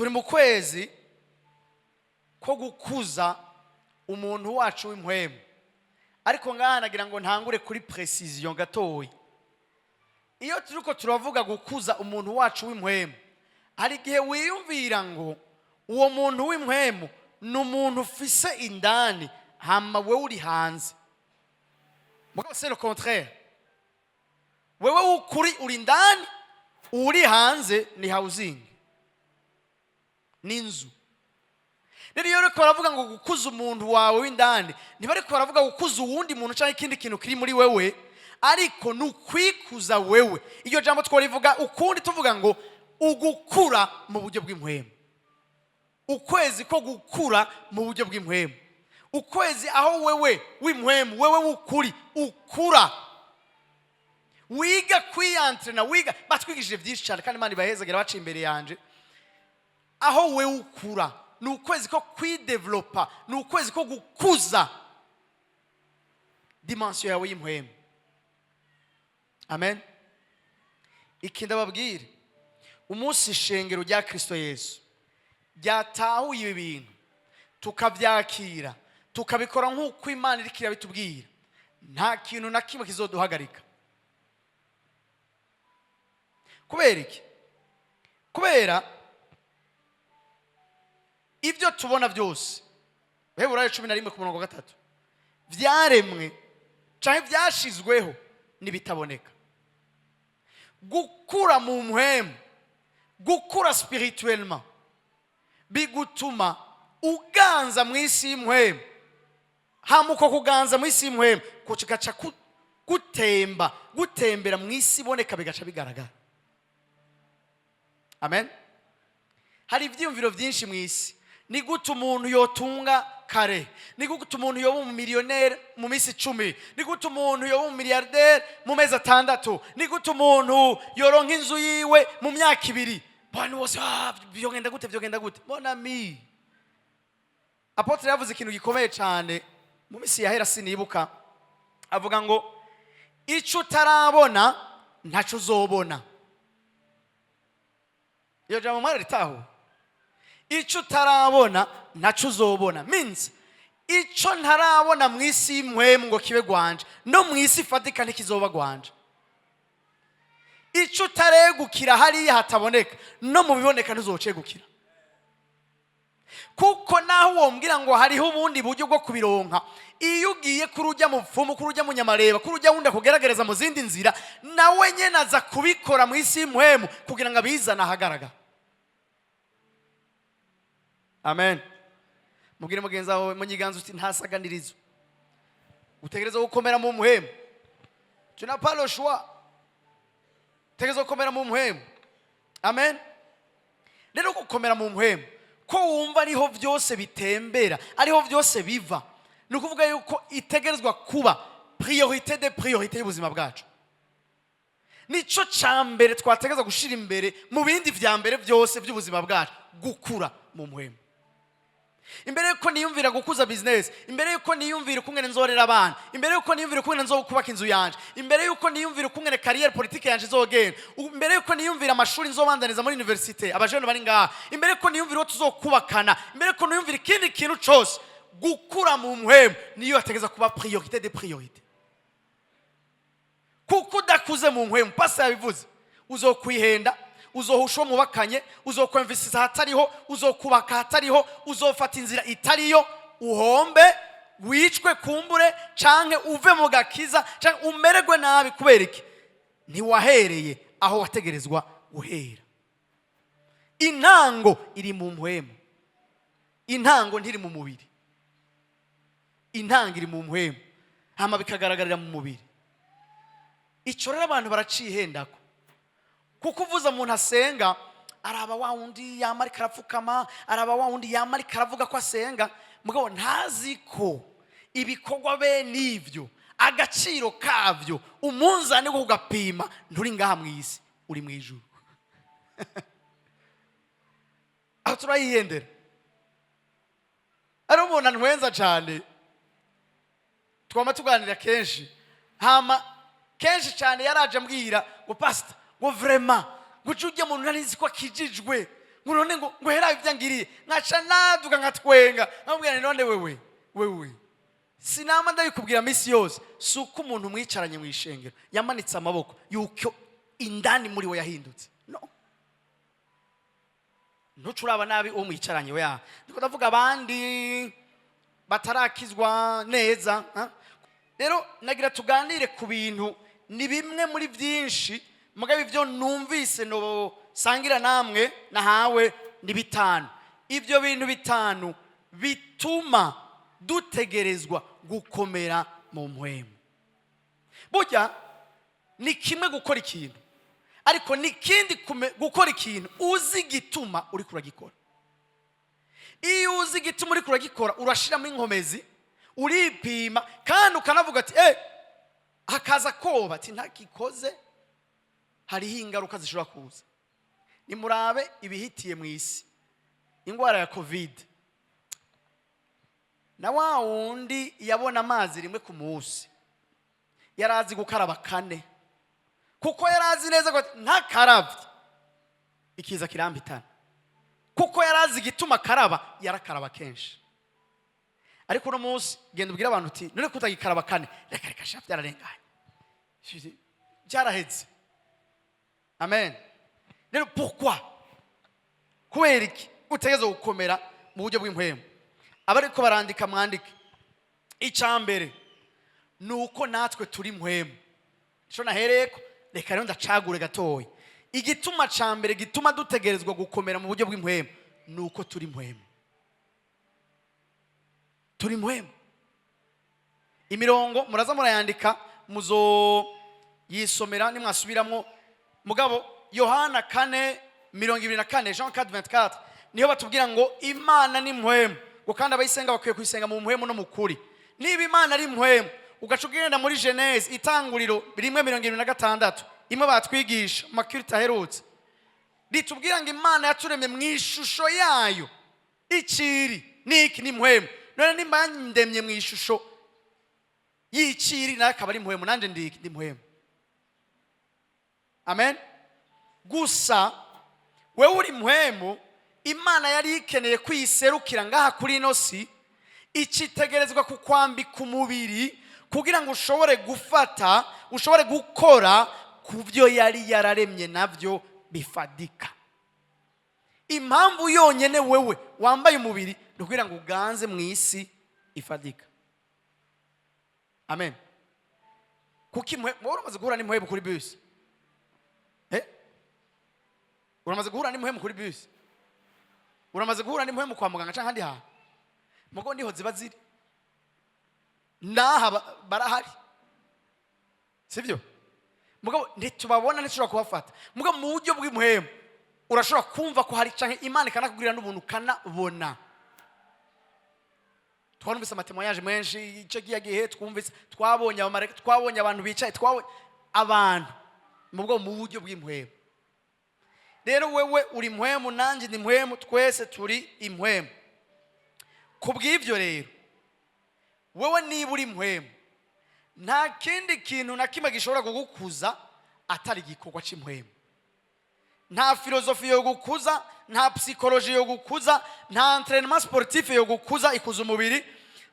Turi mu kwezi ko gukuza umuntu wacu w'impwemu, ariko ngaha nagira ngo ntangure kuri précision gatoya. Iyo turiko turavuga gukuza umuntu wacu w'impwemu, hari igihe wiyumvira ngo uwo muntu w'impwemu ni umuntu ufise indani, hama wewe uri hanze. Mugabo c'est le contraire: wewe w'ukuri uri indani, uri hanze ni housing, ni inzu. Rero iyo bariko baravuga ngo gukuza umuntu wawe w'indani, ntibariko baravuga gukuza uwundi muntu cyangwa ikindi kintu kiri muri wewe, ariko ni ukwikuza wewe. Iryo jambo twarivuga ukundi, tuvuga ngo ugukura mu buryo bw'impwemu, ukwezi ko gukura mu buryo bw'impwemu, ukwezi aho wewe w'impwemu, wewe w'ukuri ukura, wiga kwiyantrena, wiga. Batwigishije byinshi cyane, kandi Imana ibahezagera baca imbere yanje. Aho wewe ukura ni ukwezi ko kwidevelopa, ni ukwezi ko gukuza dimension yawe y'impwemu. Amen. Iki ndababwire: umunsi ishengero rya Kristo Yesu ryatahuye ibi bintu, tukabyakira, tukabikora nk'uko Imana iriko irabitubwira, nta kintu na kimwe kizoduhagarika. Kubera iki? Kubera ibyo tubona byose, Heburayo 11 ku murongo wa 3, byaremwe cyangwa byashizweho n'ibitaboneka. Gukura mu mpwemu, gukura spirituellement, bigutuma uganza mu isi y'impwemu. Hama uko kuganza mu isi y'impwemu kugaca gutemba, gutembera mu isi iboneka, bigaca bigaragara. Amen. Hari ibyiyumviro byinshi mu isi: ni gute umuntu yotunga kare? Ni gute umuntu yoba umumiliyoneri mu minsi 10? Ni gute umuntu yoba umumiliyarderi mu mezi 6? Ni gute umuntu yoronka inzu yiwe mu myaka 2? Abantu bose: "Ah, vyogenda gute? Vyogenda gute?" Mon ami, apôtre yavuze ikintu gikomeye cyane mu minsi yahera, sinibuka, avuga ngo icyo utarabona ntaco uzobona. Iyo jambo mwararitahuye? Icyo utarabona ntaco uzobona means icyo ntarabona mu isi y'impwemu ngo kibe gwanje, no mu isi ifatika ntikizoba gwanje. Icyo utaregukira hariya hataboneka, no mu biboneka ntuzocegukira, kuko naho wombwira ngo hariho ubundi buryo bwo kubironka, iyo ugiye kuri ujya mu pfumu, kuri ujya mu nyamareba, kuri ujya wundi akugerageza mu zindi nzira, nawe nyine aza kubikora mu isi y'impwemu kugira ngo abizane ahagaragara. Amen. Mubwire mugenzi wawe munyiganza uti: "Ntasaganirizo, utegereza gukomera mu mpwemu. Tu n'as pas le choix, utegereza gukomera mu mpwemu." Amen. Rero gukomera mu mpwemu, ko wumva ariho byose bitembera, ariho byose biva, ni ukuvuga yuko itegerezwa kuba priorité de priorité y'ubuzima bwacu. Nico cya mbere twategereza gushyira imbere mu bindi vya mbere byose by'ubuzima bwacu, gukura mu mpwemu. Imbere yuko niyumvira gukuza business, imbere yuko niyumvira ukungene nzorera abana, imbere yuko niyumvira ukungene nzokubaka inzu yanje, imbere yuko niyumvira ukungene carrière politique yanje izogenda, imbere yuko niyumvira amashuri nzobandaniza muri université, abajene bari ngaha, imbere yuko niyumvira uwo tuzokubakana, imbere yuko niyumvira ikindi kintu cose, gukura mu mpwemu niyo yategeza kuba priorité de priorité. Kuko udakuze mu mpwemu, pasi yabivuze, uzokwihenda, uzohusha uwo mubakanye, uzokwemvisiza ahatariho, uzokubaka ahatariho, uzofata inzira itariyo, uhombe, wicwe kumbure, canke uve mu gakiza, canke umererwe nabi. Kubera iki? Ntiwahereye aho wategerezwa guhera. Intango iri mu mpwemu, intango ntiri mu mubiri. Intango iri mu mpwemu, hama bikagaragarira mu mubiri. Icyo rero abantu baracihendako, kuko uvuze umuntu asenga, araba wa wundi yama ariko arapfukama, araba wa wundi yama ariko aravuga ko asenga, mugabo ntazi ko ibikorwa bene ibyo, agaciro kabyo, umunzani wo kugapima nturi ngaha mu isi, uri mu ijuru. Aho turayihendera. Ari umuntu antwenza cyane, twama tuganira kenshi, hama kenshi cyane yaraje ambwira ngo: "Pasita," ngo, "vraiment," ngo: "ujye ujya muntu nari nzi ko akijijwe." Ngo none ngo hera ibyo ngiriye, nkaca naduka nkatwenga, nkamubwira nti: "None wewe, wewe sinama ndabikubwira minsi yose, si uko umuntu mwicaranye mu ishengero yamanitse amaboko yuko indani muri we yahindutse." No ntuce uraba nabi uwo mwicaranye we. Ndiko ndavuga abandi batarakizwa neza, ha? Rero nagira tuganire ku bintu, ni bimwe muri byinshi, mugabo ibyo numvise no sangira namwe nahawe ni bitanu. Ibyo bintu bitanu bituma dutegerezwa gukomera mu mpwemu. Burya ni kimwe gukora ikintu, ariko ni ikindi gukora ikintu uzi igituma uri kuragikora. Iyo uzi igituma uri kuragikora, urashiramo inkomezi, uripima, kandi ukanavuga ati hakaza koba ati ntakikoze hariho ingaruka zishobora kuza. Nimurabe ibihitiye mu isi, indwara ya COVID, na wa wundi yabona amazi rimwe ku munsi yari azi gukaraba kane, kuko yari azi neza ko ntakarabye ikiza kirambitana. Kuko yari azi igituma akaraba, yarakaraba kenshi. Ariko uno munsi genda ubwire abantu uti: "None kutagikaraba kane?" "Reka reka sha, byararenganye, byaraheze." Amen. Rero pourquoi, kubera iki utegerezwa gukomera mu buryo bw'impwemu? Abariko barandika mwandike. Icya mbere ni uko natwe turi mpwemu. Ico nahereyeko, reka rero ndacagure gatoya. Igituma ca mbere gituma dutegerezwa gukomera mu buryo bw'impwemu ni uko turi mpwemu, turi mpwemu. Imirongo muraza murayandika, muzo yisomera nimwasubiramwo. Mugabo Yohana 4:24, Jean 4:24, niho batubwira ngo Imana ni mpwemu, ngo kandi abayisenga bakwiye kuyisenga mu mpwemu no mu kuri. Niba Imana ari mpwemu, ugaca ugenda muri Genèse, Itanguriro 1:76, imwe batwigisha mu makirita aherutse, ritubwira ngo Imana yaturemye mu ishusho yayo. Ikiri niki? Ni mpwemu. None nimba yandemye mu ishusho y'ikiri, nawe akaba ari mpwemu, nanjye ndi mpwemu. Amen. Gusa wewe uri mpwemu, Imana yari ikeneye kwiserukira ngaha kuri ino si, ikitegerezwa kukwambika umubiri kugira ngo ushobore gufata, ushobore gukora ku byo yari yararemye nabyo bifadika. Impamvu yonyine wewe wambaye umubiri ni ukugira ngo uganze mu isi ifadika. Amen. Kuko wowe uramaze guhura n'impwemu kuri bisi? Uramaze guhura n'impwemu kuri bisi? Uramaze guhura n'impwemu kwa muganga cyangwa ahandi hantu? Mugo niho ziba ziri, n'aha barahari, sibyo? Mugabo ntitubabona, ntitushobora kubafata. Mugabo mu buryo bw'impwemu urashobora kumva ko hari, canke Imana ikanakubwira n'ubuntu ukanabona. Twarumvise ama témoignages menshi icyo gihe gihe twumvise, twabonye abamarayika, twabonye abantu bicaye, twabonye abantu mu buryo bw'impwemu. Rero wewe uri mpwemu, nanjye ndi mpwemu, twese turi impwemu. Ku bw'ibyo rero, wewe niba uri mpwemu, nta kindi kintu na kimwe gishobora kugukuza atari igikorwa cy'impwemu. Nta philosophie yo gukuza, nta psychologie yo gukuza, nta entraînement sportif yo gukuza ikuza umubiri,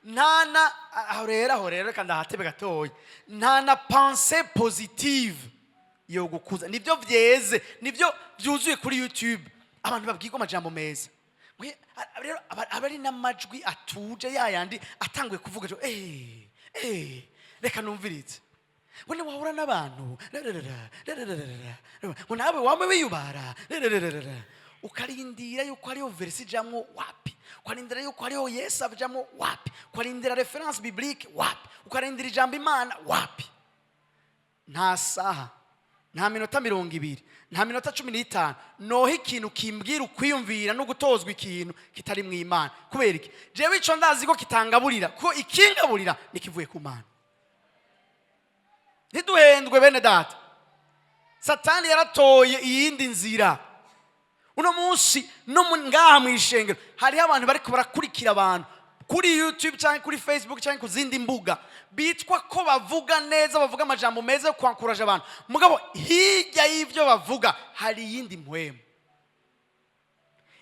nta na aho rero reka ndahatebe gatoya, nta na pensée positive yo gukuza. Nibyo byeze, nibyo byuzuye kuri YouTube, abantu babwirwa amajambo meza. Rero aba ari n'amajwi atuje yayandi atanguye kuvuga, reka numvirize, ngo niwahura n'abantu rararara, rararara, ngo nawe wame wiyubara rararara. Ukarindira yuko hariyo verset ijamwo, wapi. Ukarindira yuko hariyo Yesu ajamwo, wapi. Ukarindira référence biblique, wapi. Ukarindira ijambo Imana, wapi. Nta saha, nta minota 20, nta minota 15 noho ikintu kimbwira ukwiyumvira no gutozwa ikintu kitari mu Imana. Kubera iki? Jewe ico ndazi ko kitangaburira, ko ikingaburira nikivuye ku Mana. Ntiduhendwe, bene data. Satani yaratoye iyindi nzira. Uno munsi no ngaha mu ishengero hariho abantu bariko barakurikira abantu kuri YouTube cyangwa kuri Facebook cyangwa ku zindi mbuga, bitwa ko bavuga neza, bavuga amajambo meza yo kwankuraje abantu. Mugabo hirya y'ibyo bavuga hari iyindi mpwemu.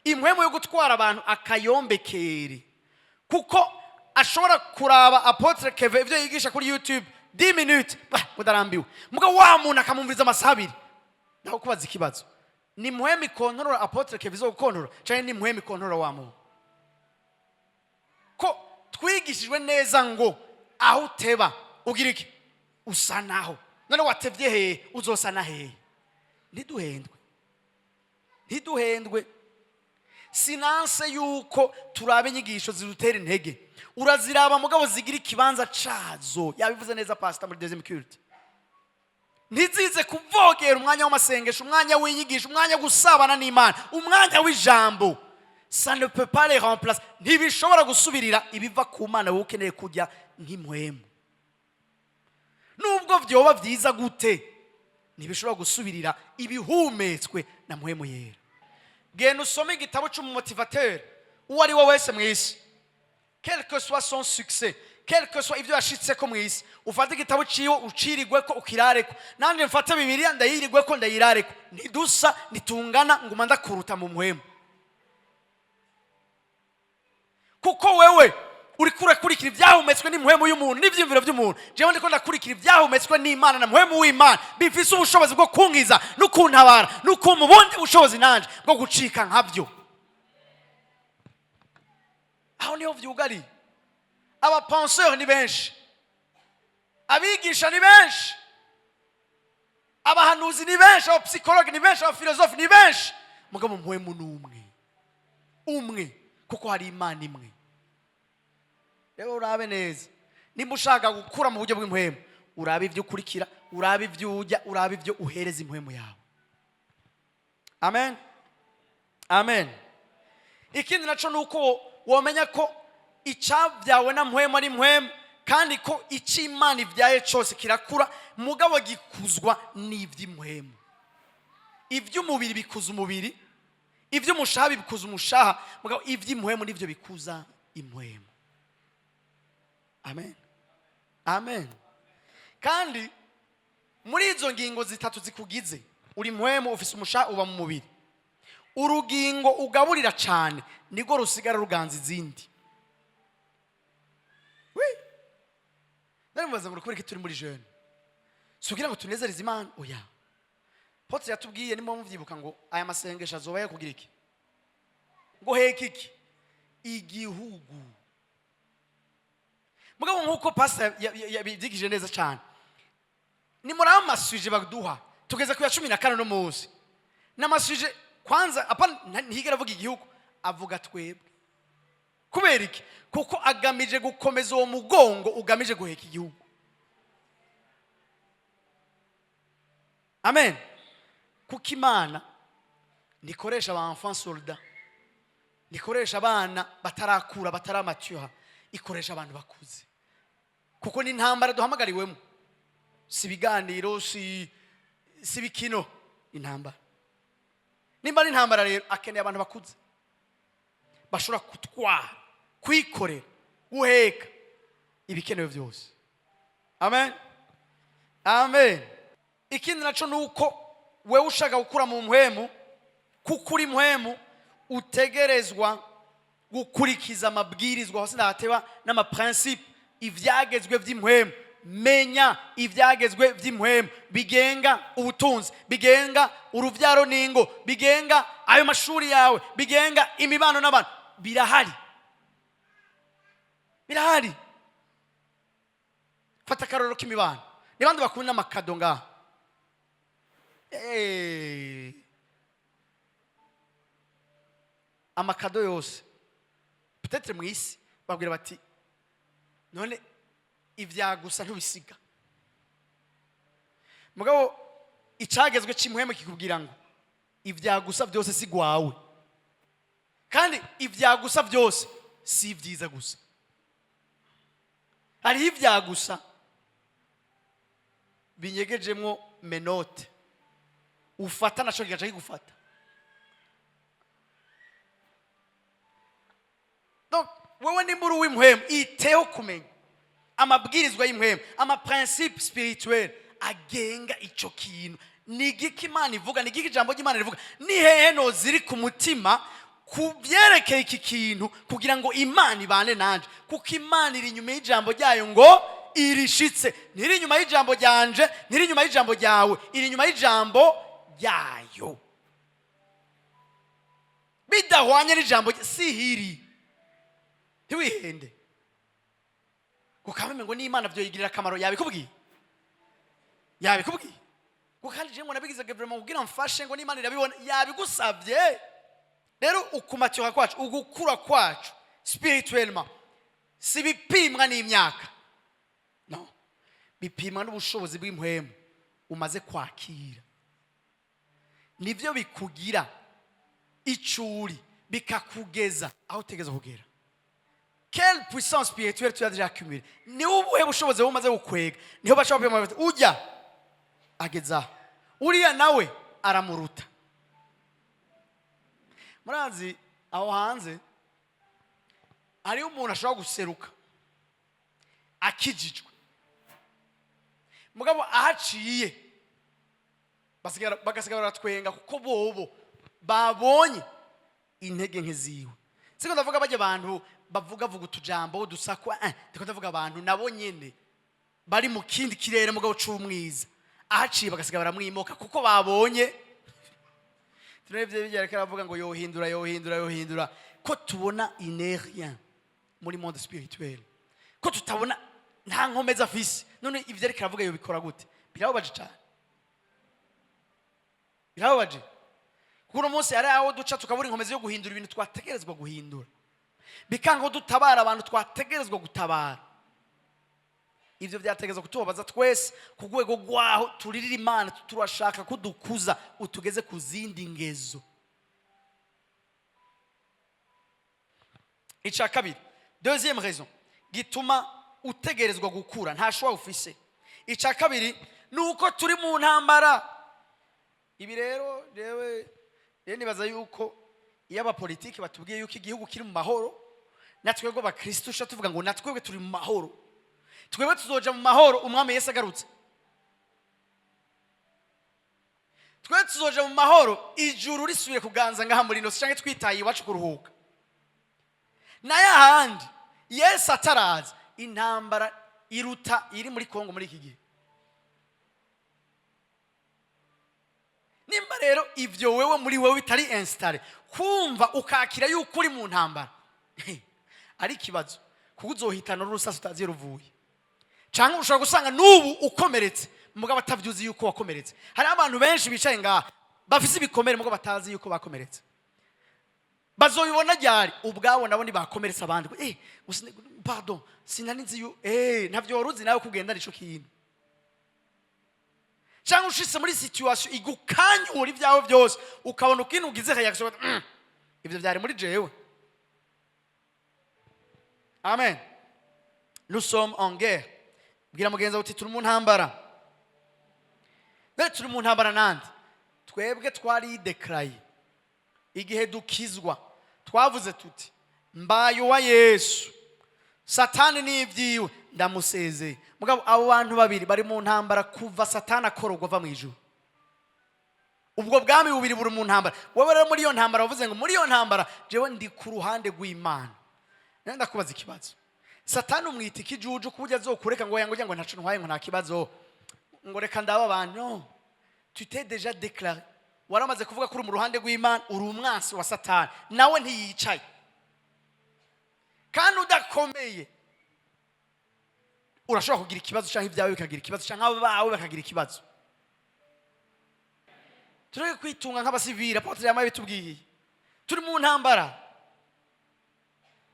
Impwemu yo gutwara abantu akayombekere, kuko ashobora kuraba Apôtre Keve ibyo yigisha kuri YouTube 10 minutes, bah, mudarambiwe, mugabo wa muntu akamumviriza amasaha 2. Naho kubaza ikibazo, ni mpwemu ikontorora Apôtre Keve izo gukontorora, canke ni mpwemu ikontorora wa muntu? Ko twigishijwe neza ngo aho uteba ugira iki? Usa naho. None watevye hehe, uzosa na hehe? Ntiduhendwe, ntiduhendwe. Sinanse yuko turaba inyigisho zidutera intege, uraziraba, mugabo zigira ikibanza cazo. Yabivuze neza pastor muri deuxième culte. Ntizize kuvogera umwanya w'amasengesho, umwanya w'inyigisho, umwanya wo gusabana n'Imana, umwanya w'ijambo. Ça ne peut pas les remplacer. Ntibishobora gusubirira ibiva ku Mana wowe ukeneye kujya nk'impwemu. Nubwo vyoba vyiza gute, ntibishobora gusubirira ibihumetswe na Mpwemu Yera. Genda usome igitabo cy'umu motivateur uwo ari we wese mu isi, quel que soit son succès, quel que soit ibyo yashitseko mu isi, ufate igitabo ciwe ucirigweko, ukirareko. Nanjye mfate Bibiliya ndayirigweko, ndayirareko. Ntidusa, ntitungana. Nguma ndakuruta mu mpwemu, kuko wewe uriko urakurikira ibyahumetswe n'impwemu y'umuntu n'ibyiyumviro by'umuntu. Jewe ndiko ndakurikira ibyahumetswe n'Imana na Mpwemu w'Imana, bifise ubushobozi bwo kunkiza no kuntabara no kumpa ubundi bushobozi nanje bwo gucika nkabyo. Aho niho vyugariye. Aba penseurs ni benshi, abigisha ni benshi, abahanuzi ni benshi, aba psychologues ni benshi, aba philosophes ni benshi, mugabo Mpwemu ni umwe umwe, kuko hari Imana imwe. Rero urabe neza, nimba ushaka gukura mu buryo bw'impwemu, urabe ibyo ukurikira, urabe ibyo ujya, urabe ibyo uhereza impwemu yawe. Amen, amen. Ikindi naco ni uko womenya ko icyabyawe na Mpwemu ari mpwemu, kandi ko icyo Imana ibyaye cyose kirakura, mugabo gikuzwa n'iby'impwemu. Iby'umubiri bikuza umubiri, iby'umushaha bikuza umushaha, mugabo iby'impwemu nibyo bikuza impwemu. Amen, amen. Kandi muri izo ngingo zitatu zikugize, uri mpwemu, ufise umushaha, uba mu mubiri, urugingo ugaburira cyane nirwo rusigara ruganza izindi. Oui. Nari mubaza ngo kubera ko turi muri jeûne, si kugira ngo tunezereze Imana? Oya. Apôtre yatubwiye, nimba muvyibuka, ngo aya masengesho azoba yakugira iki? Ngo heka iki? Igihugu. Mugabo nk'uko pastor yabibyigije neza cyane, ni muri ayo ma sujets baduha, tugeze ku ya 14 no munsi. Ni ama sujets kwanza apa ntiyigera avuga igihugu, avuga twebwe. Kubera iki? Kuko agamije gukomeza uwo mugongo ugamije guheka igihugu. Amen. Kuko Imana ntikoresha aba enfant soldat, ntikoresha abana batarakura, bataramatyuha, ikoresha abantu bakuze, kuko ni intambara duhamagariwemo. Si ibiganiro, si ibikino, intambara. Nimba ari intambara rero, akeneye abantu bakuze bashobora gutwara, kwikorera, guheka ibikenewe byose. Amen, amen. Ikindi naco ni uko wewe ushaka gukura mu mpwemu, kuko uri mpwemu, utegerezwa gukurikiza amabwirizwa hose ndahateba n'ama principes, ivyagezwe vy'impwemu. Menya ivyagezwe vy'impwemu bigenga ubutunzi, bigenga uruvyaro n'ingo, bigenga ayo mashuri yawe, bigenga imibano n'abantu. Birahari, birahari. Fata akarorero k'imibano. Ni bande bakunda ama cadeaux ngaha? Ama cadeaux yose peut-être mu isi babwira bati: "None ibya gusa ntubisiga." Mugabo icagezwe cy'impwemu kikubwira ngo ibya gusa byose si gwawe, kandi ibya gusa byose si ibyiza gusa. Hariho ibya gusa binyegejemwo menottes, ufata naco kigaca kigufata. Donc wewe nimba uri uw'impwemu, iteho kumenya amabwirizwa y'impwemu, ama principes spirituels agenga ico kintu. Ni igiki Imana ivuga? Ni igiki ijambo ry'Imana rivuga? Ni hehe no ziri ku mutima? Ku byerekeye iki kintu, kugira ngo Imana ibane nanje, kuko Imana iri inyuma y'ijambo ryayo ngo irishitse. Ntiri inyuma y'ijambo ryanje, ntiri inyuma y'ijambo ryawe, iri inyuma y'ijambo ryayo. Bidahwanye n'ijambo sihiri, ntiwihende kuko ngo n'Imana byoyigirira akamaro. Yabikubwiye, yabikubwiye ngo kandi jewe ngo nabigize vraiment kugira mfashe, ngo n'Imana irabibona, yabigusabye. Rero ukumatyuka kwacu, ugukura kwacu spirituellement, si bipimwa n'imyaka, no bipimwa n'ubushobozi bw'impwemu umaze kwakira. Nibyo bikugira icuri, bikakugeza aho utegeza kugera. Quelle puissance spirituelle tu as déjà accumulée? Ni ubuhe bushobozi wowe umaze gukwega? Niho bashobora kupima bati: "Ujya ageza aho, uriya nawe aramuruta." Murazi, aho hanze hariho umuntu ashobora guseruka akijijwe, mugabo ahaciye bagasigara baratwenga, kuko bobo babonye intege nke ziwe. Siko ndavuga bajya abantu bavuga vuga utujambo udusakwa, ndiko ndavuga abantu nabo nyene bari mu kindi kirere, mugabo c'umwiza, ahaciye bagasiga baramwimoka, kuko babonye. Turebye bijya, reka aravuga ngo yohindura, yohindura, yohindura, ko tubona il n'est rien muri monde spirituel, ko tutabona nta nkomezi afise. None ivyo ariko aravuga yobikora gute? Birababaje cyane, birababaje, kuko uno munsi hari aho duca tukabura inkomezi yo guhindura ibintu twategerezwa guhindura, bikanga ko dutabara abantu twategerezwa gutabara. Ibyo byategerezwa kutubabaza twese ku rwego rwaho turirira Imana: turashaka ko dukuza, utugeze ku zindi ngezo. Icya kabiri, deuxième raison gituma utegerezwa gukura, nta choix ufise. Icya kabiri ni uko turi mu ntambara. Ibi rero rewe rero nibaza yuko iyo abapolitiki batubwiye yuko igihugu kiri mu mahoro, natwebwe abakristo usha tuvuga ngo natwebwe turi mu mahoro. Twebwe tuzoja mu mahoro Umwami Yesu agarutse. Twe tuzoja mu mahoro ijuru risubiye kuganza ngaha muri ino si, canke twitaye iwacu kuruhuka. Nayo ahandi, Yesu ataraza, intambara iruta iri muri Kongo muri iki gihe. Nimba rero ibyo wewe muri wewe bitari installé, kumva ukakira yuko uri mu ntambara ari ikibazo, kuko uzohitana n'urusasu utazi iyo ruvuye, cyangwa ushobora gusanga n'ubu ukomeretse mugabo atavyuzi yuko wakomeretse. Hari abantu benshi bicaye ngaha bafise ibikomere mugabo batazi yuko bakomeretse. Bazobibona ryari? Ubwabo nabo ntibakomeretse abandi. Pardon, sinari nzi yu ntavyo wari uzi nawe kugenda nico kintu, cyangwa ushitse muri situation igukanyura ibyawe byose, ukabona ukintu ugize reaction, ibyo byari muri jewe. Amen. Nous sommes en guerre. Bwira mugenzi wawe uti: "Turi mu ntambara." Mbere turi mu ntambara nande? Twebwe twaridekaraye igihe dukizwa, twavuze tuti: "Mbaye uwa Yesu, Satani n'ibyiwe ndamusezeye." Mugabo abo bantu babiri bari mu ntambara kuva Satani akororwa ava mu ijuru. Ubwo bwami bubiri buri mu ntambara. Wowe rero muri iyo ntambara wavuze ngo: "Muri iyo ntambara jewe ndi ku ruhande rw'Imana." Rero ndakubaza ikibazo: Satani umwita ikijuju ku buryo azokureka ngo yango ngo ntaco ntwaye, ngo nta kibazo, ngo reka ndaba abantu? No, tu t'es déjà déclaré, waramaze kuvuga ko uri mu ruhande rw'Imana, uri umwansi wa Satani, nawe ntiyicaye. Kandi udakomeye urashobora kugira ikibazo, cyangwa ibyawe bikagira ikibazo, cyangwa abawe bakagira ikibazo. Tureke kwitunga nk'abasivili. Apôtre yamaye bitubwiye, turi mu ntambara.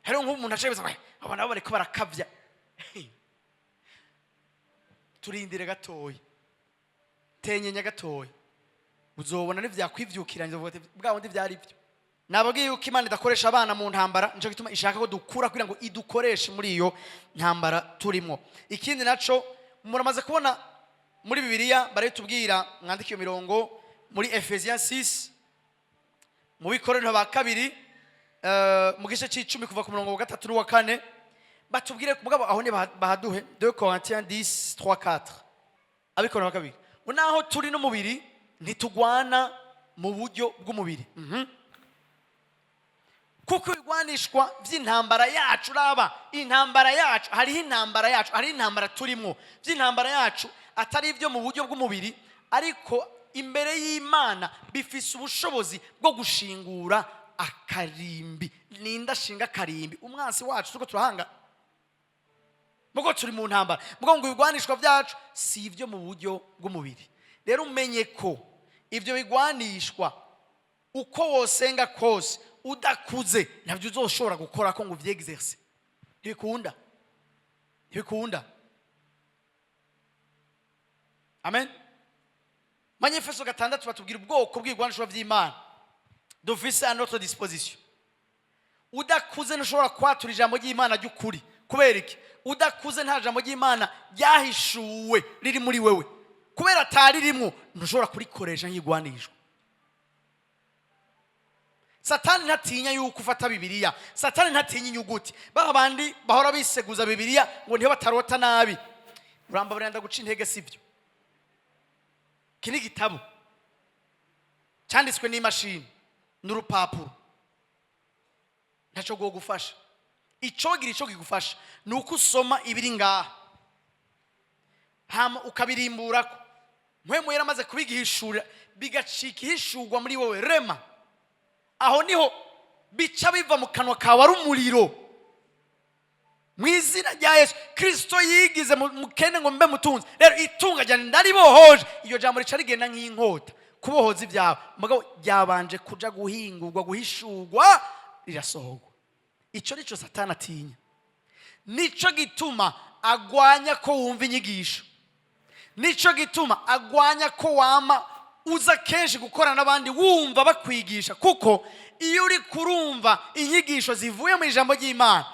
Hariho nk'umuntu aca yibaza ngo: "Aba nabo bariko barakavya." Turindire gatoya, tenyenya gatoya, uzobona n'ivyakwivyukiranye, uvuga ati: "Bwa bundi vyari byo." Nababwiye yuko Imana idakoresha abana mu ntambara, nico gituma ishaka ko dukura kugira ngo idukoreshe muri iyo ntambara turimo. Ikindi naco muramaze kubona muri Bibiliya, barabitubwira. Mwandike iyo mirongo muri Ephésiens 6, mu Bikorinto ba kabiri, mu gice c'icumi, kuva ku murongo wa gatatu n'uwa kane. Batubwire mugabo aho ni bahaduhe 2 Corinthiens 10 3 4. Abikorinto ba kabiri ngo: "Naho turi n'umubiri, ntitugwana mu buryo bw'umubiri." Kuko ibigwanishwa by'intambara yacu, raba intambara yacu, hariho intambara yacu, hariho intambara turimo by'intambara yacu, atari ibyo mu buryo bw'umubiri, ariko imbere y'Imana bifise ubushobozi bwo gushingura akarimbi. Ninde ashinga akarimbi? Umwansi wacu turiko turahanga mugo turi mu ntambara. Mugo ngo ibigwanishwa byacu si ibyo mu buryo bw'umubiri. Rero umenye ko ibyo bigwanishwa, uko wosenga kose, udakuze ntabyo uzoshobora gukora ko ngo uvyexerce. Ntibikunda, ntibikunda. Amen. Manyefeso 6 batubwira ubwoko bw'ibigwanishwa by'Imana dufise à notre disposition. Udakuze ntushobora kwatura ijambo ry'Imana ry'ukuri. Kubera iki? Udakuze, nta jambo ry'Imana ryahishuwe riri muri wewe. Kubera ataririmwo, ntushobora kurikoresha nk'igwanishwa. Satani ntatinya yuko ufata Bibiliya. Satani ntatinya inyuguti. Ba bandi bahora biseguza Bibiliya ngo niho batarota nabi, uramba barenda guca intege. Sibyo. Iki ni igitabo cyanditswe n'imashini n'urupapuro, ntacyo gufasha. Icogira ico kigufasha ni uko usoma ibiri ngaha, hama ukabirimburako. Mpwemu yaramaze kubigihishurira, bigacika ihishurwa muri wowe rema. Aho niho bica biva mu kanwa kawe ari umuriro. Mu izina rya Yesu Kirisito yigize mukene ngo mbe mutunzi. Rero itunga ryanjye ndaribohoje. Iryo jambo rica rigenda nk'inkota kubohoza ibyawe. Mugabo ryabanje kuja guhingurwa, guhishurwa, rirasohorwa. Icyo nicyo Satani atinya. Nicyo gituma agwanya ko wumva inyigisho. Nicyo gituma agwanya ko wama uza kenshi gukorana n'abandi, wumva bakwigisha. Kuko iyo uri kurumva inyigisho zivuye mu ijambo ry'Imana,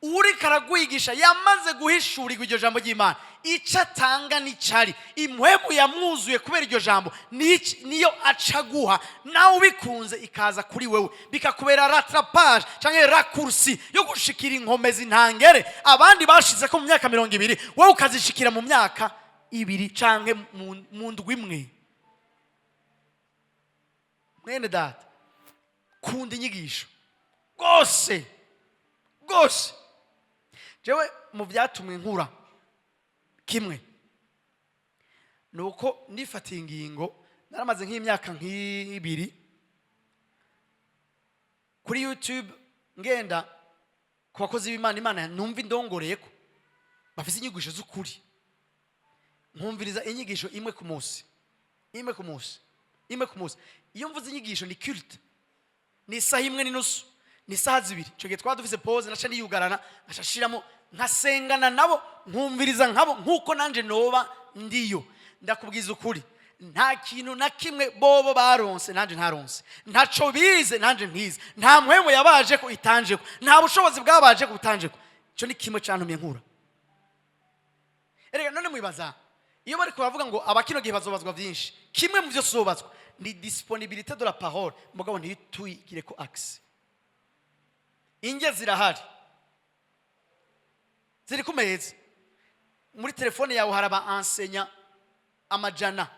uriko aragwigisha yamaze guhishurirwa iryo jambo ry'Imana. Icyo atanga n'icyari impwemu yamwuzuye kubera iryo jambo, niyo acaguha nawe ubikunze, ikaza kuri wewe, bikakubera rattrapage cyangwa raccourci yo gushikira inkomezi ntangere abandi bashize ko mu myaka 20, wowe ukazishikira mu myaka 2 cyangwa mu ndwi imwe. Mwene data, kunda inyigisho rwose rwose. Jewe mu byatumwe nkura, kimwe ni uko nifatiye ingingo. Naramaze nk'imyaka nk'ibiri kuri YouTube ngenda ku bakozi b'Imana, Imana numva indongoreye ko bafite inyigisho z'ukuri, nkumviriza inyigisho imwe ku munsi, imwe ku munsi, imwe ku munsi. Iyo mvuze inyigisho, ni culte, ni isaha imwe n'inusu, ni isaha 2. Icyo gihe twaba dufise pause, naca niyugarana, nkaca nshiramo, nkasengana nabo, nkumviriza nkabo nk'uko nanjye noba ndiyo. Ndakubwiza ukuri, nta kintu na kimwe bobo baronse nanjye ntaronse, ntaco bize nanjye ntize, nta mpwemu yabaje ko itanjeko, nta bushobozi bwabaje ko butanjeko. Icyo ni kimwe cantumye nkura. Erega none mwibaza, iyo bari baravuga ngo abakino gihe bazobazwa byinshi, kimwe mu byo tuzobazwa ni disponibilité de la parole. Mugabo ntituyigire ko accès. Inge zirahari, ziri ku meza, muri telefone yawe hari aba enseignants amajana,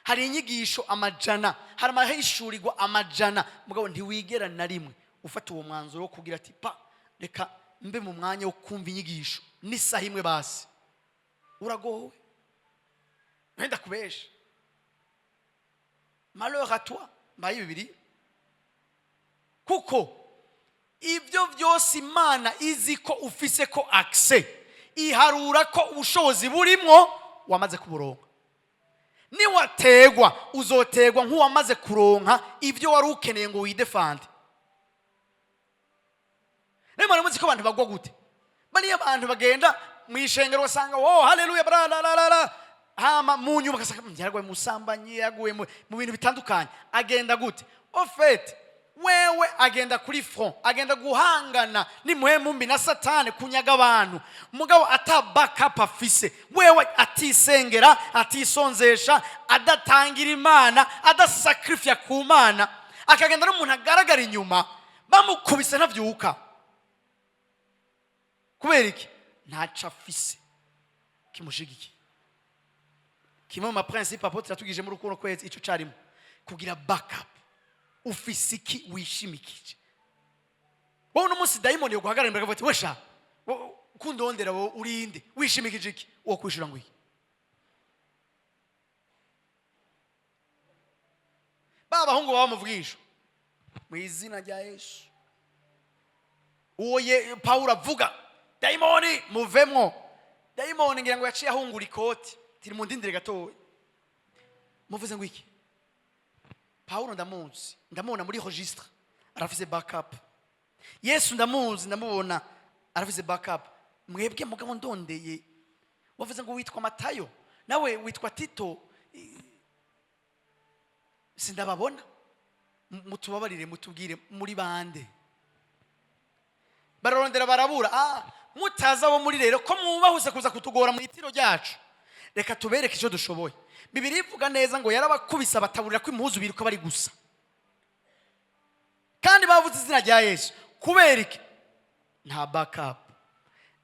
hari inyigisho amajana, hari amahishurirwa amajana. Mugabo ntiwigera na rimwe ufata uwo mwanzuro wo kugira ati: "Pa, reka mbe mu mwanya wo kumva inyigisho n'isaha imwe basi." Uragowe, wenda kubesha. Malheur à toi. Mbaye bibiri, kuko ibyo byose Imana izi ko ufise ko accès, iharura ko ubushobozi burimwo wamaze kuburonka. Niwategwa, uzotegwa nk'uwamaze kuronka ibyo wari ukeneye ngo widefande. Niyo mpamvu muzi ko abantu bagwa gute. Bariya abantu bagenda mu ishengero, ugasanga: "Oh, haleluya, bra la la la la." Hama mu nyuma ugasanga yaraguye mu busambanyi, yaguye mu bintu bitandukanye. Agenda gute? Au fait, wewe agenda kuri front, agenda guhangana n'impwemu mbi na Satani, kunyaga abantu. Mugabo ata backup afise, wewe atisengera, atisonzesha, adatangira Imana, adasacrifia ku Mana, akagenda n'umuntu agaragara inyuma, bamukubise ntavyuka. Kubera iki? Ntaco afise kimushigikiye. Kimwe mu maprincipe apôtre yatugije muri kuno kwezi, ico carimo kugira backup. Ufise iki wishimikije? Wowe uno munsi dayimoni yo guhagarara imbere akavuga ati: "Wesha kundondera, wowe urinde wishimikije iki?" Wo kwishura ngo iki? Ba bahungu baba bamuvugisha mu izina rya Yesu, uwo ye Pawulo avuga, dayimoni muvemwo. Dayimoni ngira ngo yaciye ahungura ikoti tiri mu ndindire gatoya. Muvuze ngo iki? Pawulo ndamuzi, ndamubona muri registre, arafise backup. Yesu ndamuzi, ndamubona, arafise backup. Mwebwe mugabo ndondeye, wavuze ngo witwa Matayo, nawe witwa Tito, sindababona. Mutubabarire, mutubwire muri bande. Bararondera barabura. Mutazi abo muri rero, ko mwubahuse kuza kutugora mu itiro ryacu, reka tubereke icyo dushoboye. Bibiri ivuga neza ngo yarabakubise abataburira ko impuzu, biruka bari gusa, kandi bavuze izina rya Yesu. Kubera iki? Nta backup,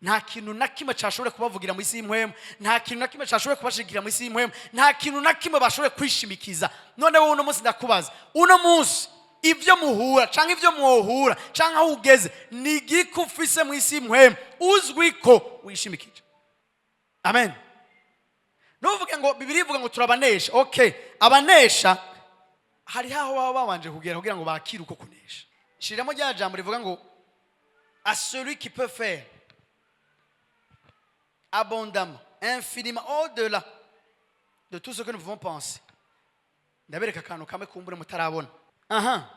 nta kintu na kimwe cyashoboye kubavugira mu isi y'impwemu, nta kintu na kimwe cyashoboye kubashigikira mu isi y'impwemu, nta kintu na kimwe bashoboye kwishimikiza. None wowe uno munsi ndakubaza, uno munsi ibyo muhura cyangwa ibyo mwohura cyangwa aho ugeze, ni igiki ufise mu isi y'impwemu uzwi ko wishimikije? Amen. Ntuvuge ngo Bibiri ivuga ngo turabanesha. Okay, abanesha hari aho baba babanje kugera kugira ngo bakire uko kunesha. Shiramo rya jambo rivuga ngo à celui qui peut faire abondamment, infiniment au-delà de tout ce que nous pouvons penser. Ndabereka akantu kamwe kumbure mutarabona. Aha,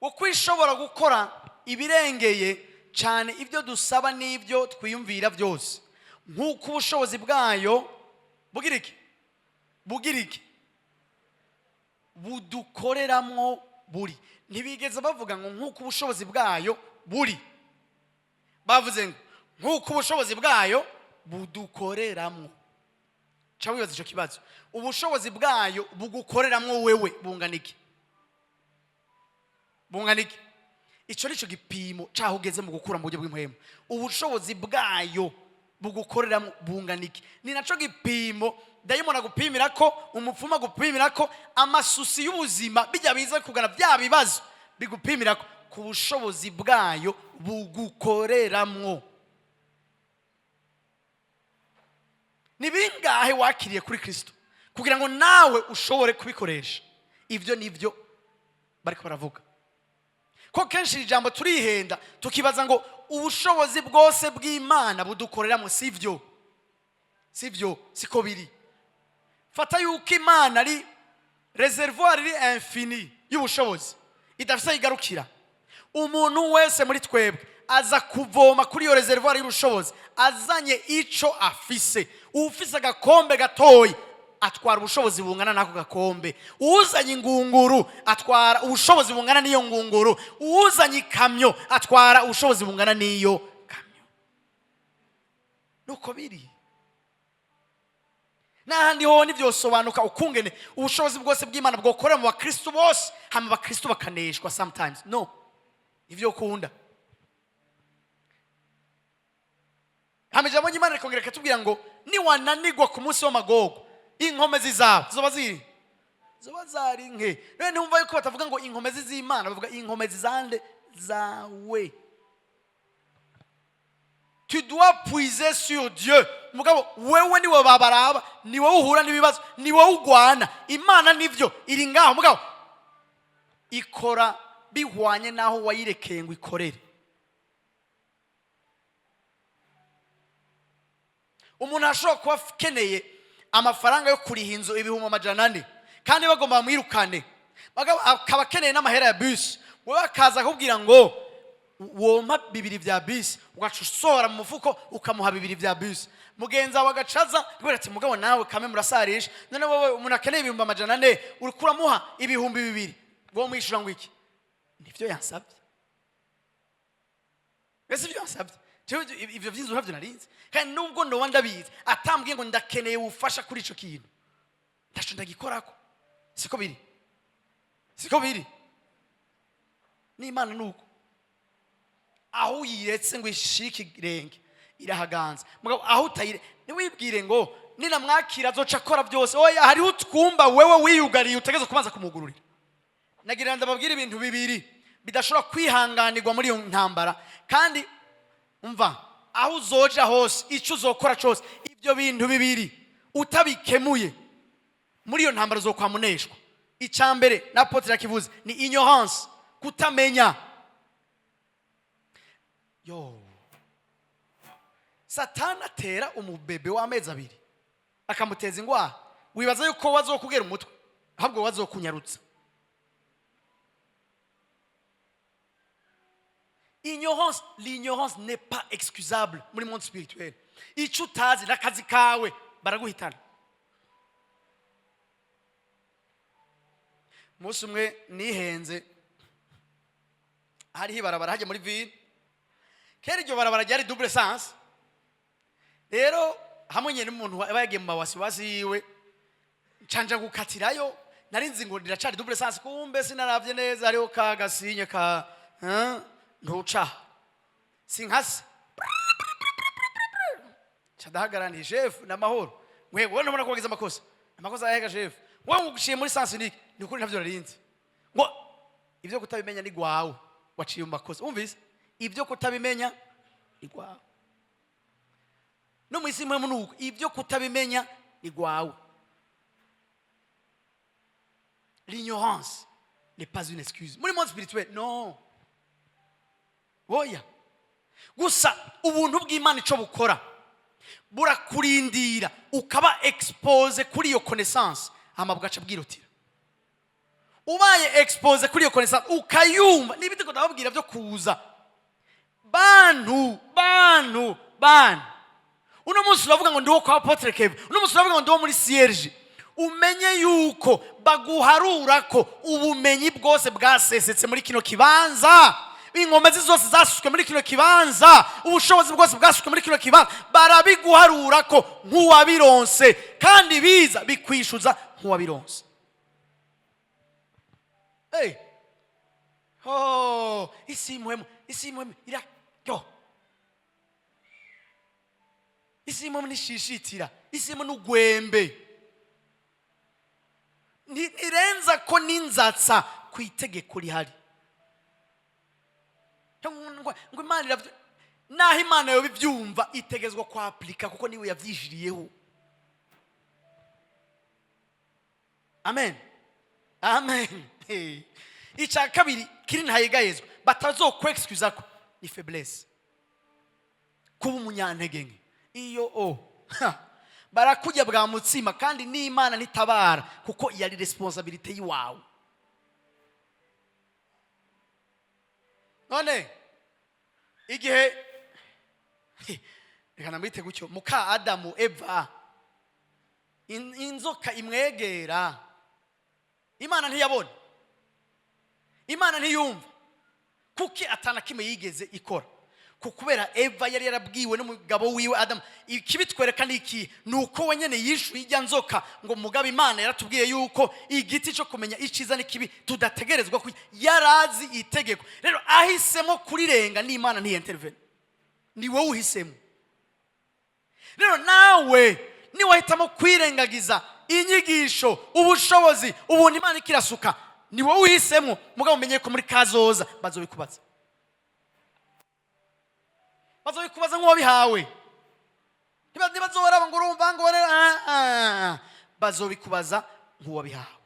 uko ishobora gukora ibirengeye cyane ibyo dusaba n'ibyo twiyumvira byose, nk'uko ubushobozi bwayo bugira iki? Bugira iki? Budukoreramwo buri. Ntibigeze bavuga ngo nk'uko ubushobozi bwayo buri, bavuze ngo nk'uko ubushobozi bwayo budukoreramwo. Ca wibaza icyo kibazo: ubushobozi bwayo bugukoreramwo wewe bungana iki? Bungana iki? Icyo ni cyo gipimo cyaho ugeze mu gukura mu buryo bw'impwemu. Ubushobozi bwayo bugukoreramo bungana iki? Ni nacyo gipimo dayimoni agupimira ko, umupfumu agupimira ko, amasusi y'ubuzima bijya biza kugana bya bibazo bigupimira ko ku bushobozi bwayo bugukoreramwo. Ni bingahe wakiriye kuri Kirisito kugira ngo nawe ushobore kubikoresha? Ibyo ni byo bariko baravuga, ko kenshi iri jambo turihenda tukibaza ngo ubushobozi bwose bw'Imana budukoreramo. Sibyo, sibyo, siko biri. Fata yuko Imana ari réservoir iri infini y'ubushobozi, idafite aho igarukira. Umuntu wese muri twebwe aza kuvoma kuri iyo réservoir y'ubushobozi azanye ico afise. Ufise agakombe gatoyi atwara ubushobozi bungana n'ako gakombe, uzanye ingunguru atwara ubushobozi bungana n'iyo ngunguru, uzanye ikamyo atwara ubushobozi bungana n'iyo kamyo. Nuko biri n'ahandi ho ntibyosobanuka ukungene ubushobozi bwose bw'Imana bwokorera mu bakristu bose, hama abakristu bakaneshwa sometimes. No ivyo kunda. Hama ijambo ry'Imana rikongera rikatubwira ngo niwananigwa ku munsi w'amagogo, inkomezi zawe zoba ziri, zoba zari nke. None ntiwumva yuko batavuga ngo inkomezi z'Imana, bavuga inkomezi zande? Zawe. Tu dois puiser sur Dieu. Mugabo wewe niwe babaraba, ni wowe uhura n'ibibazo, ni wowe ugwana. Imana nivyo iri ngaho, mugabo ikora bihwanye n'aho wayirekeye ngo ikorere. Umuntu ashobora kuba akeneye amafaranga yo kuriha inzu 400,000, kandi bagomba bamwirukane, akaba akeneye n'amahera ya bisi. Wowe akaza akakubwira ngo wompa bibiri vya bisi, ugaca usohora mu mufuko ukamuha bibiri vya bisi. Mugenzi wawe agacaza kubera ati: "Mugabo nawe kame murasarisha, none wowe umuntu akeneye 400,000 uriko uramuha 2000, wowe mwishyura ngo iki?" Nivyo yansabye. Ese ibyo yansabye? Jewe ivyo vy'inzu ntavyo narinzi, kandi nubwo ndoba ndabizi, atambwiye ngo ndakeneye ubufasha kuri ico kintu, ntaco ndagikorako. Siko biri, siko biri. N'Imana nuko aho uyiretse ngo ishike ikirenge irahaganza, mugabo aho utayire, ntiwibwire ngo ninamwakira azoca akora byose. Oya, hariho utwumba wewe wiyugariye utegeze kubanza kumugururira. Nagira ndababwira ibintu bibiri. Bidashobora kwihanganirwa muri iyo ntambara. Kandi umva, aho uzoja hose, icyo uzokora cyose, ibyo bintu bibiri utabikemuye muri iyo ntambara uzokwamuneshwa. Icya mbere na apôtre yakivuze ni ignorance, kutamenya. Yo, Satani atera umubebe w'amezi 2 akamuteza indwara, wibaza yuko wazokugera umutwe? Ahubwo wazokunyarutsa. Ignorance, l'ignorance n'est pas excusable muri monde spirituel. Icyo utazi n'akazi kawe baraguhitana. Umunsi umwe nihenze, hariho ibarabara hajya muri ville. Kera iryo barabara ryari double sens. Rero hamwe nyine n'umuntu aba yagiye mu mawasiwasi yiwe, ncanja gukatirayo, nari nzi ngo riracari double sens. Kumbe sinaravye neza, hariho ka gasinye ka ntuca sinkase. Nca ndahagarara nti: "Chef, n'amahoro?" "Wewe wowe ntubona ko wagize amakosa?" "Amakosa ayega, chef?" "Wowe uciye muri sens unique." "Ni ukuri ntavyo narinzi." Ngo ibyo kutabimenya ni gwawe, waciye mu makosa. Wumvise, ibyo kutabimenya ni gwawe. No mu isi mwe nuko ibyo kutabimenya ni gwawe. L'ignorance n'est pas une excuse muri monde spirituel, non. Oya, gusa ubuntu bw'Imana ico bukora, burakurindira ukaba exposé kuri iyo connaissance, hama bugaca bwirutira. Ubaye exposé kuri iyo connaissance, ukayumva n'ibindi ko ndababwira byo kuza. Bantu, bantu, bantu, uno munsi uravuga ngo ndi uwo kwa apôtre Kevin, uno munsi uravuga ngo ndi uwo muri cierge, umenye yuko baguharura ko ubumenyi bwose bwasesetse muri kino kibanza, inkomezi zose zasutswe muri kino kibanza, ubushobozi bwose bwasutswe muri kino kibanza, barabiguharura ko nk'uwabironse, kandi biza bikwishyuza nk'uwabironse. Hey. Oh, isi y'impwemu, isi y'impwemu ira yo, isi y'impwemu nishishitira, isi y'impwemu n'ugwembe. Ntirenza ko n'inzatsa ku itegeko rihari. Ngo Imana iravyo, naho Imana yoba ibyumva, itegezwa kwapurika kuko niwe yavyijiriyeho. Amen, amen. Hey. Icya kabiri kiri ntayegayezwa batazokwexcusa ko ni faiblesse, kuba umunyantege nke. Iyo o ha, barakujya bwa mutsima, kandi n'Imana ntitabara kuko yari responsabilité y'iwawe. None igihe, reka namwite gutyo, muka Adamu Eva, inzoka imwegera, Imana ntiyabona, Imana ntiyumva, kuki atana kimwe yigeze ikora? Kubera Eva yari yarabwiwe n'umugabo wiwe Adamu. Ikibitwereka ni iki? Ni uko we nyene yishuye ijya nzoka ngo: "Mugabo Imana yaratubwiye yuko igiti cyo kumenya icyiza n'ikibi tudategerezwa kurya." Yarazi itegeko, rero ahisemo kurirenga, n'Imana ntiyentervene. Ni wowe uhisemo. Rero nawe niwahitamo kwirengagiza inyigisho, ubushobozi, ubuntu Imana ikirasuka, ni wowe uhisemo. Mugabo umenye ko muri kazoza bazobikubaza, bazobikubaza nk'uwabihawe. Ntibazoraba ngo urumva ngo bazobikubaza nk'uwabihawe.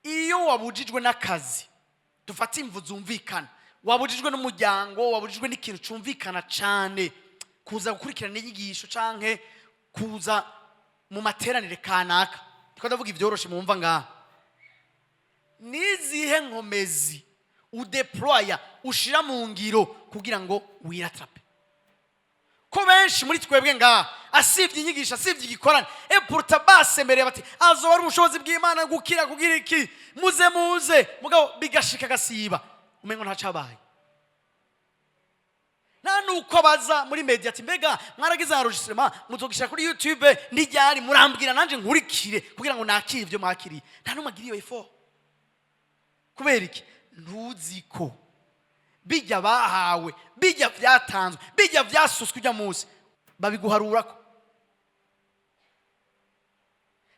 Iyo wabujijwe n'akazi, dufate imvu zumvikana, wabujijwe n'umuryango, wabujijwe n'ikintu cumvikana cyane kuza gukurikirana inyigisho canke kuza mu materanire kanaka, ndiko ndavuga ibyoroshe mumva ngaha, nizihe nkomezi udeploya, ushira mu ngiro kugira ngo wiratrape? Ko benshi muri twebwe ngaha asibye inyigisho, asibye igikorane, epuruta basemereye bati azoba ari ubushobozi bw'Imana gukira, kugira iki, muze muze, mugabo bigashika agasiba, umengo ntacabaye. Nta nuko baza muri media ati: "Mbega mwaragize enregistrement, muzogishyira kuri YouTube n'iryari? Murambwira nanjye nkurikire kugira ngo nakire ibyo mwakiriye." Nta n'umwe agira iyo effort. Kubera iki? Ntuzi ko bijya bahawe, bijya byatanzwe, bijya byasutswe ujya munsi babiguharurako.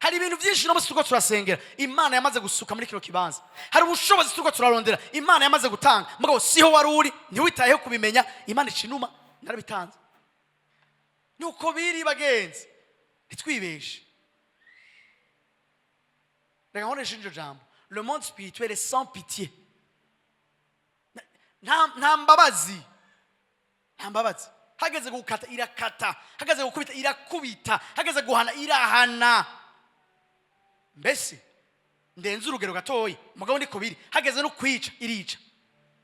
Hari Hari ibintu byinshi no munsi turiko turasengera Imana yamaze gusuka muri kino kibanza. Hari ubushobozi turiko turarondera Imana yamaze gutanga, mugabo siho wari uri, ntiwitayeho kubimenya. Imana ica inuma, narabitanze. Nuko biri, bagenzi, ntitwibeshe. Reka nkoreshe iryo jambo: le monde spirituel est sans pitié. Nta mbabazi, nta mbabazi. Hageze gukata irakata, hageze gukubita irakubita, hageze guhana irahana. Mbese ndenze urugero gatoya, mugabo niko biri. Hageze no kwica irica.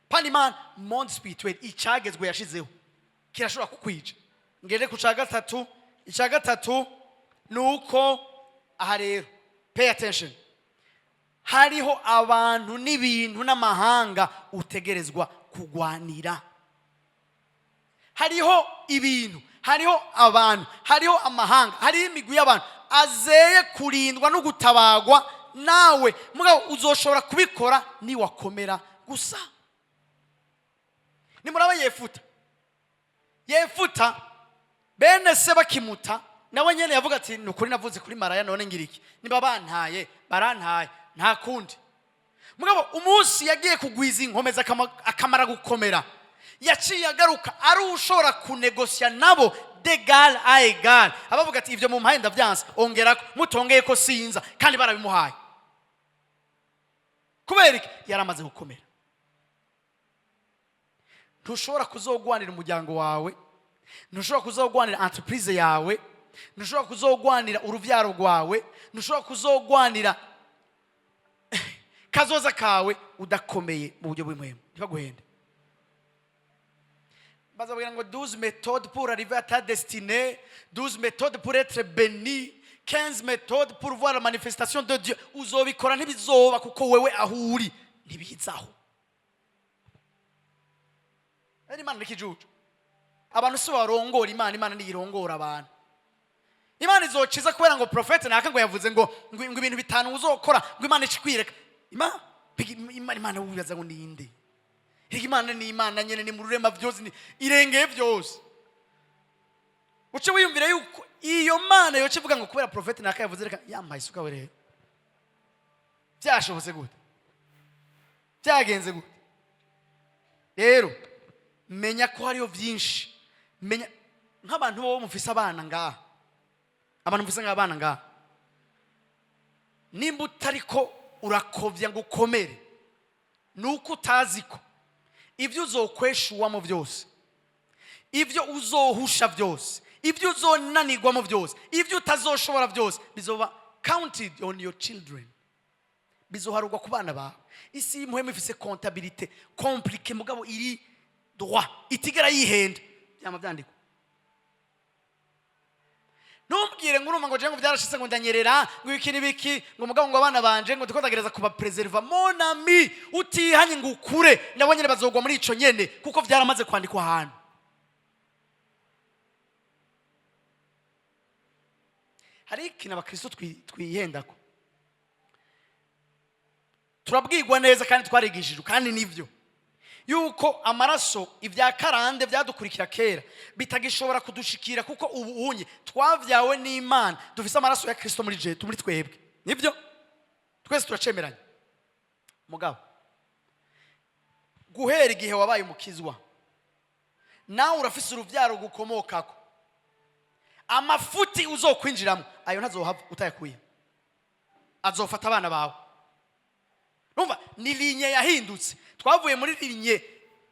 Pani Imana, monde spirituel, icyagezwe yashizeho kirashobora kukwica. Ngende ku cya gatatu. Icya gatatu ni uko aha rero, pay attention, hariho abantu n'ibintu n'amahanga utegerezwa kugwanira. Hariho ibintu, hariho abantu, hariho amahanga, hariho imigwi y'abantu azeye kurindwa no gutabagwa nawe. Mugabo uzoshobora kubikora niwakomera gusa. Nimuraba Yefuta. Yefuta, bene se bakimuta, nawe nyene yavuga ati: "Ni ukuri navuze kuri maraya, none ngira iki? Niba bantaye, barantaye, nta kundi." Mugabo umunsi yagiye kugwiza inkomezi, akamara gukomera, yaciye agaruka ari ushobora kunegosya nabo d'égal à égal. Abavuga ati: "Ibyo mumpaye ndavyanse, ongerako, mutongeye ko sinza." Kandi barabimuhaye. Kubera iki? Yari amaze gukomera. Ntushobora kuzogwanira umuryango wawe, ntushobora kuzogwanira entreprise yawe, ntushobora kuzogwanira uruvyaro rwawe, ntushobora kuzogwanira kazoza kawe udakomeye mu buryo bw'impwemu. Ntibaguhende. Bazabwira ngo 12 méthodes pour arriver à ta destinée, 12 méthodes pour être béni, 15 méthodes pour voir la manifestation de Dieu. Uzobikora, ntibizoba, kuko wewe aho uri ntibizaho. Rero Imana n'ikijuju. Abantu si barongora Imana, Imana niyirongora abantu. Imana izociza kubera ngo prophète naka ngo yavuze ngo ibintu bitanu uzokora, ngo Imana ikikwireka. Imana, Imana, Imana wibaza ngo ninde? Erega Imana ni Imana nyene, ni mu rurema byose, ni irengeye byose. Uce wiyumvire yuko iyo Mana yoca ivuga ngo kubera prophète naka yavuze, reka yambaye isuka. We rero byashobotse gute? Byagenze gute? Rero menya ko hariho byinshi. Menya nk'abantu bo mufise abana ngaha, abantu mufise nk'abana ngaha, nimba utariko urakovya ngo ukomere, ni uko utazi ko ibyo uzokweshuwamo byose, ibyo uzohusha byose, ibyo uzonanirwamo byose, ibyo utazoshobora byose, bizoba counted on your children, bizoharurwa ku bana bawe. Isi y'impwemu ifise comptabilité compliquée, mugabo iri droit, itigera yihenda, byama byandikwa. Ntumbwire ngo urumva ngo je ngo byarashitse, ngo ndanyerera, ngo ibiki n'ibiki, ngo mugabo ngo abana banje ngo ndiko ndagereza kubapreserva. Mon ami, utihanye ngo ukure, nabo nyene bazogwa muri ico nyene, kuko vyaramaze kwandikwa ahantu. Hari ikintu abakristo twihendako. Turabwirwa neza kandi twarigishijwe, kandi nibyo, yuko amaraso, ibya karande byadukurikira kera bitagishobora kudushikira, kuko ubu unye twavyawe n'Imana, dufise amaraso ya Kristo muri je, muri twebwe. Nibyo, twese turacemeranya. Mugabo guhera igihe wabaye umukizwa, nawe urafise uruvyaro gukomokako. Amafuti uzokwinjiramo ayo ntazohava utayakuye, azofata abana bawe. Numva ni lignée yahindutse. Twavuye muri lignée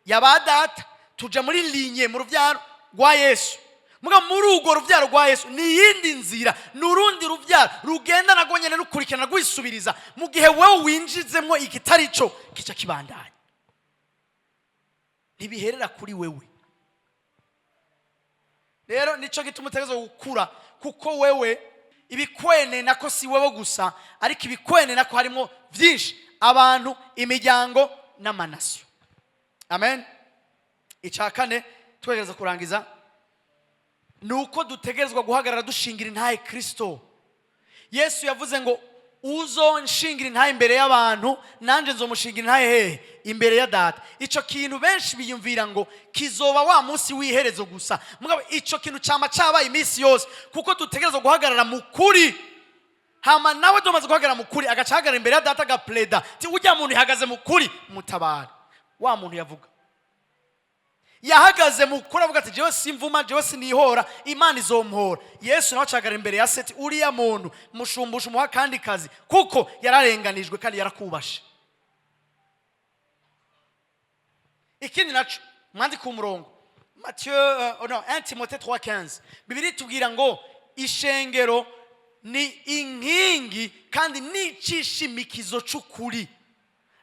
ya ba data, tuja muri lignée mu rubyaro rwa Yesu. Muga muri urwo rubyaro rwa Yesu ni iyindi nzira, ni urundi rubyaro rugenda narwo nyene rukurikirana, rwisubiriza. Mu gihe wewe winjizemwo ikitari cyo, kica kibandanya, ntibiherera kuri wewe. Rero nico gituma utegerezwa gukura, kuko wewe ibikwene nako si wewe gusa, ariko ibikwene nako harimo byinshi: abantu, imiryango n'amanasiyo. Amen. Icya kane, twegereza kurangiza, ni uko dutegerezwa guhagarara dushingira intahe Kristo. Yesu yavuze ngo: "Uzonshingira intahe imbere y'abantu, nanjye nzomushingira intahe." Hehe? Imbere ya Data. Icyo kintu benshi biyumvira ngo kizoba wa munsi w'iherezo gusa, mugabo icyo kintu cyama cyabaye iminsi yose, kuko dutegerezwa guhagarara mu kuri. Hama nawe tumaze guhagarara mu kuri, agaca ahagarara imbere ya Data, agapleda ti: "Ujya muntu ihagaze mu kuri, mutabara." Wa muntu yavuga yahagaze mu kuri, avuga ati: "Jewe simvuma, jewe sinihora, Imana izomuhora." Yesu nawe acahagarara imbere ya Se ati: "Uriya muntu mushumbusha, umuha akandi kazi, kuko yararenganijwe kandi yarakubashe." Ikindi naco, mwandike umurongo, Mathieu, no, 1 Timothée 3:15. Bibiliya itubwira ngo ishengero ni inkingi kandi n'icishimikizo c'ukuri,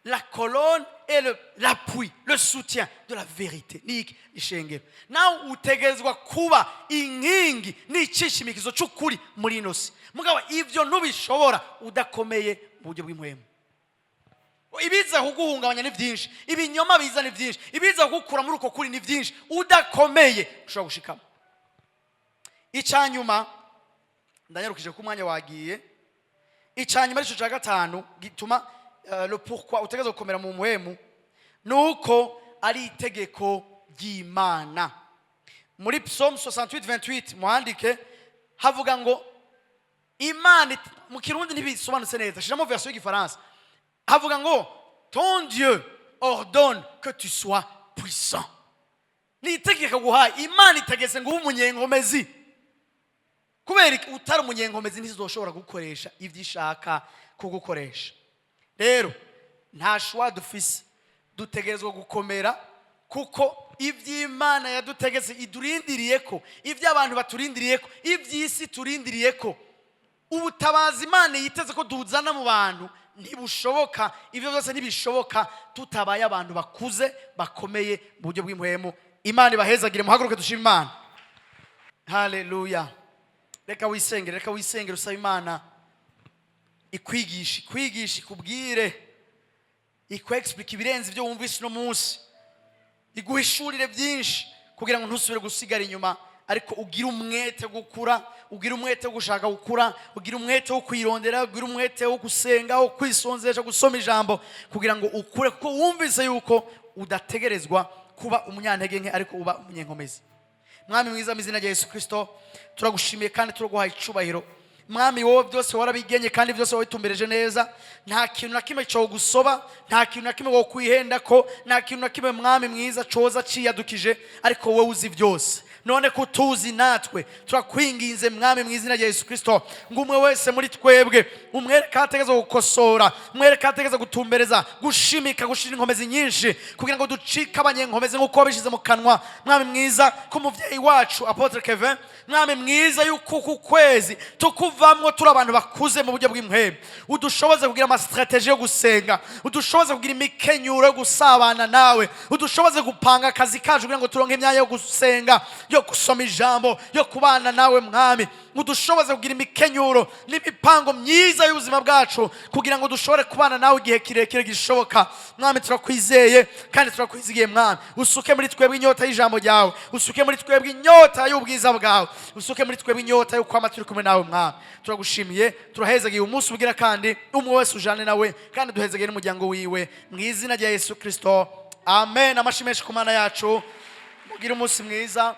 la colonne et l'appui, le soutien de la vérité. Ni iki? Ishengero. Nawe utegerezwa kuba inkingi n'icishimikizo c'ukuri muri ino si. Mugabo ivyo ntubishobora udakomeye mu buryo bw'impwemu. Ibiza kuguhungabanya ni byinshi, ibinyoma biza ni byinshi, ibiza kugukura muri uko kuri ni byinshi. Udakomeye ushobora gushikama. Icyanyuma, ndanyarukije ko umwanya wagiye, icyanyuma aricyo cya gatanu gituma le pourquoi utegerezwa gukomera mu mpwemu, ni uko ari itegeko ry'Imana. Muri Psaume 68 28, muhandike, havuga ngo Imana mu Kirundi ntibisobanutse neza, shiramo version y'igifaransa. Havuga ngo: "Ton Dieu ordonne que tu sois puissant." Ni itegeko guhaye. Imana itegetse ngo ube umunyenkomezi. Kubera iki? Utari umunyenkomezi ntizoshobora gukoresha ibyo ishaka kugukoresha. Rero nta choix dufise, dutegerezwa gukomera, kuko iby'Imana yadutegetse idurindiriye ko, ibyo abantu baturindiriye ko, iby'isi turindiriye ko, ubutabazi Imana yiteze ko tuzana mu bantu ntibushoboka. Ibyo byose ntibishoboka tutabaye abantu bakuze, bakomeye mu buryo bw'impwemu. Imana ibahezagire. Muhaguruke dushime Imana. Haleluya! Reka wisengere, reka wisengere, usaba Imana ikwigisha, ikwigisha, ikubwire, ikwexplique ibirenze ibyo wumvise uno munsi, iguhishurire byinshi kugira ngo ntusubire gusigara inyuma, ariko ugire umwete wo gukura, ugire umwete wo gushaka gukura, ugire umwete wo kwirondera, ugire umwete wo gusenga, wo kwisonzesha, gusoma ijambo, kugira ngo ukure, kuko wumvise yuko udategerezwa kuba umunyantege nke, ariko uba umunyenkomezi. Mwami mwiza, mu izina rya Yesu Kirisito, turagushimiye kandi turaguhaye icubahiro. Mwami, wowe byose warabigenye kandi byose wabitumbereje neza. Nta kintu na kimwe cyo gusoba, nta kintu na kimwe wokwihenda ko, nta kintu na kimwe, Mwami mwiza, coza ciyadukije, ariko wowe uzi byose. None ko utuzi natwe, turakwinginze, Mwami, mu izina rya Yesu Kirisito, ngo umwe wese muri twebwe umwereke aho ategerezwa gukosora, umwereke aho ategerezwa gutumbereza, gushimika, gushira inkomezi nyinshi, kugira ngo ducike abanyenkomezi nk'uko wabishyize mu kanwa, Mwami mwiza, k'umuvyeyi wacu Apôtre Kevin. Mwami mwiza, yuko uku kwezi tukuvamwo turi abantu bakuze mu buryo bw'impwemu. Udushoboze kugira amastratégies yo gusenga, udushoboze kugira imikenyuro yo gusabana nawe, udushoboze gupanga akazi kacu kugira ngo turonke imyanya yo gusenga, yo gusoma ijambo, yo kubana nawe. Mwami, udushoboze kugira imikenyuro n'imipango myiza y'ubuzima bwacu kugira ngo dushobore kubana nawe igihe kirekire gishoboka. Mwami, turakwizeye kandi turakwizigiye. Mwami, usuke muri twebwe inyota y'ijambo ryawe, usuke muri twebwe inyota y'ubwiza bwawe, usuke muri twebwe inyota yo kwama turi kumwe nawe. Mwami, turagushimiye, turahezagiye umunsi ugira, kandi umwe wese ujane nawe, kandi duhezagiye n'umuryango wiwe, mu izina rya Yesu Kirisito, amen. Amashyi menshi ku Mana yacu. Mugire umunsi mwiza.